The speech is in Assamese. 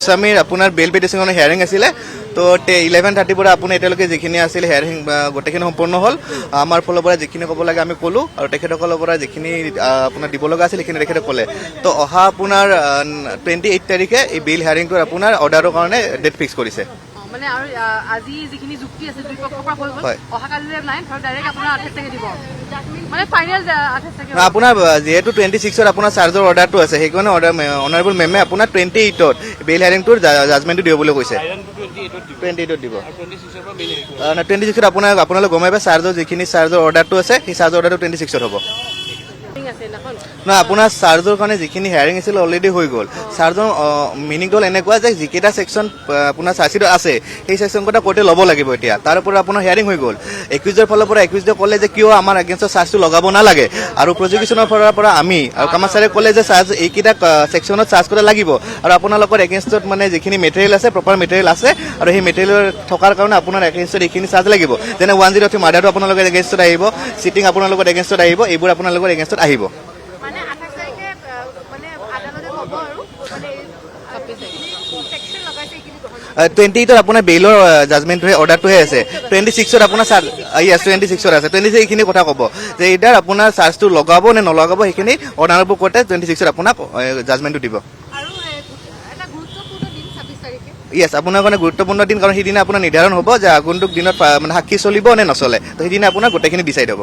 স্বামীৰ আপোনাৰ বেইল পিটিশ্যনৰ হেয়াৰিং আছিলে। তো 11:30ৰ পৰা আপোনাৰ এতিয়ালৈকে যিখিনি আছিল হেয়াৰিং, গোটেইখিনি সম্পূৰ্ণ হ'ল। আমাৰ ফালৰ পৰা যিখিনি ক'ব লাগে আমি ক'লোঁ আৰু তেখেতসকলৰ পৰা যিখিনি আপোনাৰ দিব লগা আছিল সেইখিনি তেখেতে ক'লে। তো অহা আপোনাৰ 28 তাৰিখে এই বেইল হেয়াৰিংটোৰ আপোনাৰ অৰ্ডাৰৰ কাৰণে ডেট ফিক্স কৰিছে। মানে আৰু আজি যিখিনি যুক্তি আছে দুই পক্ষৰ পৰা হৈ গ'ল। হয়। অহাকালিলৈ নাই, ধৰক ডাইৰেক্ট আপোনাৰ 28 তাৰিখে দিব, মানে ফাইনেল 28 তাৰিখে? আপোনাৰ যিহেতু 26ত আপোনাৰ চাৰ্জৰ অৰ্ডাৰটো আছে, সেইকাৰণে অৰ্ডাৰ অনাৰেবল মেমে আপোনাৰ 28ত বেইল হেয়াৰিংটোৰ জাজমেণ্টটো দিব বুলি কৈছে। 28ত দিব। 26ত আপোনাৰ আপোনালোক গমেই পায়, চাৰ্জৰ যিখিনি চাৰ্জৰ অৰ্ডাৰটো আছে, সেই চাৰ্জৰ অৰ্ডাৰটো 26ত হ'ব। আছে সেইদিনাখন। নহয়, আপোনাৰ চাৰ্জৰ কাৰণে যিখিনি হেয়াৰিং আছিল অলৰেডি হৈ গ'ল। চাৰ্জৰ মিনিংটো হ'ল এনেকুৱা যে যিকেইটা ছেকশ্যন আপোনাৰ চাৰ্জশ্বিটত আছে, সেই ছেকশ্যনকেইটা কোৰ্টে ল'ব লাগিব। এতিয়া তাৰ ওপৰত আপোনাৰ হেয়াৰিং হৈ গ'ল। একিউজৰ ফালৰ পৰা একিউজে ক'লে যে কিয় আমাৰ এগেইনষ্টত চাৰ্জটো লগাব নালাগে আৰু প্ৰজিকিউশ্যনৰ ফালৰ পৰা আমি আৰু কামাৰ ছাৰে ক'লে যে চাৰ্জ এইকেইটা ছেকশ্যনত চাৰ্জ কৰা লাগিব আৰু আপোনালোকৰ এগেইনষ্টত মানে যিখিনি মেটেৰিয়েল আছে, প্ৰপাৰ মেটেৰিয়েল আছে আৰু সেই মেটেৰিয়েল থকাৰ কাৰণে আপোনাৰ এগেইনষ্টত এইখিনি চাৰ্জ লাগিব। যেনে 103 মাৰ্ডাৰটো আপোনালোকৰ এগেইনষ্টত আহিব, চিটিং আপোনালোকৰ এগেইনষ্টত আহিব, এইবোৰ আপোনালোকৰ এগেইনষ্টত আহিব। মানে 28 তাৰিখে মানে আদালতে ক'ব আৰু মানে যিখিনি ছেকশ্যন লগাইছে সেইখিনি গ্ৰহণ 28ত আপোনাৰ বেইলৰ জাজমেণ্টটোহে, অৰ্ডাৰটোহে আছে। 26ত আপোনাৰ চাৰ্জ, য়েছ, 26ত আছে। 26 এইখিনি কথা ক'ব যে এইটাৰ আপোনাৰ চাৰ্জটো লগাব নে নলগাব, সেইখিনি অনাৰেবল কোৰ্টে 26ত আপোনাক জাজমেণ্টটো দিব। আৰু এটা গুৰুত্বপূৰ্ণ দিন 26 তাৰিখে। য়েছ, আপোনাৰ কাৰণে গুৰুত্বপূৰ্ণ দিন, কাৰণ সেইদিনা আপোনাৰ নিৰ্ধাৰণ হ'ব যে আগন্তুক দিনত মানে সাক্ষী চলিব নে নচলে। তো সেইদিনা আপোনাৰ গোটেইখিনি ডিচাইড হ'ব।